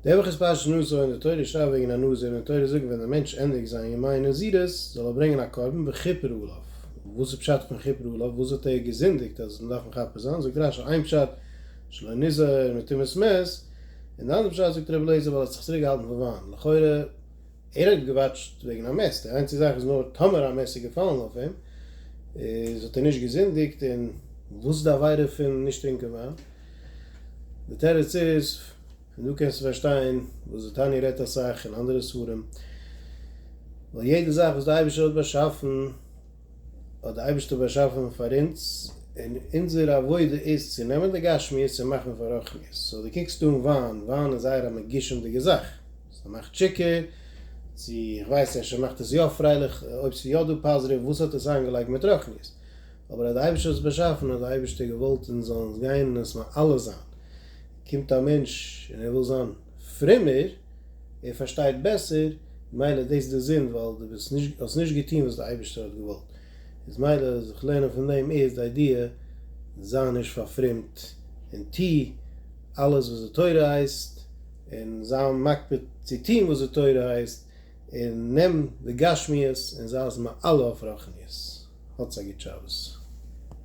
די וואך איז פרשת נשא און די תורה שרייבט וועגן א נזיר און די תורה זאגט ווען דער מענטש ענדיגט זיין ימי נזירות זאל ער ברענגען א קרבן וכיפר עליו. וואס איז פשט פון כיפר עליו? וואס האט ער געזינדיגט אז מען דארף מכפר זיין? זאגט רשי איין פשט שלא נזהר מטומאת מת, און די אנדערע פשט זאגט רבי אליעזר ווייל ער האט זיך צוריק געהאלטן פון וויין, לכאורה ער האט געוואטשט וועגן א מת, די איינציגע זאך איז נאר טאמער א מת איז געפאלן אויף אים איז האט ער נישט געזינדיגט, און וואס איז די עבירה פון נישט טרינקען וויין? די תירוץ איז, פון דא קענסטו פארשטיין וואס די תניא רעדט אסאך און אנדערע ספרים, ווייל יעדע זאך וואס די אייבערשטער האט באשאפן, האט די אייבערשטער באשאפן פאר אונז, און אונזער עבודה איז צו נעמען די גשמיות און מאכן פאר רוחניות, so דו קוקסט אן וויין, וויין איז זייער א מגושם'דיגע זאך, ס'מאכט שיכור, צו איך ווייס אפשר מאכט עס יא פרייליך, אויב ס'איז יא דא positive, וואס האט עס איינגעלייגט מיט רוחניות? אבער אז די אייבערשטער האט עס באשאפן האט די אייבערשטער געוואלט אונז זאלן עס גיין און עס מעלה זיין, קומט א מענטש און ער וויל זיין פרומער, ער פארשטייט בעסער, מילא דאס איז די זינד ווייל דו ביסט נישט האסט נישט געטון וואס די אייבערשטער האט געוואלט, איז מילא זיך לערנען פון דעם איז די idea, זיי נישט פארפרומט און טו אלעס וואס די תורה הייסט, און זיי מקפיד צו טון וואס די תורה הייסט, און נעם די גשמיות און זיי עס מעלה אויף רוחניות. האטס א גוט שבת.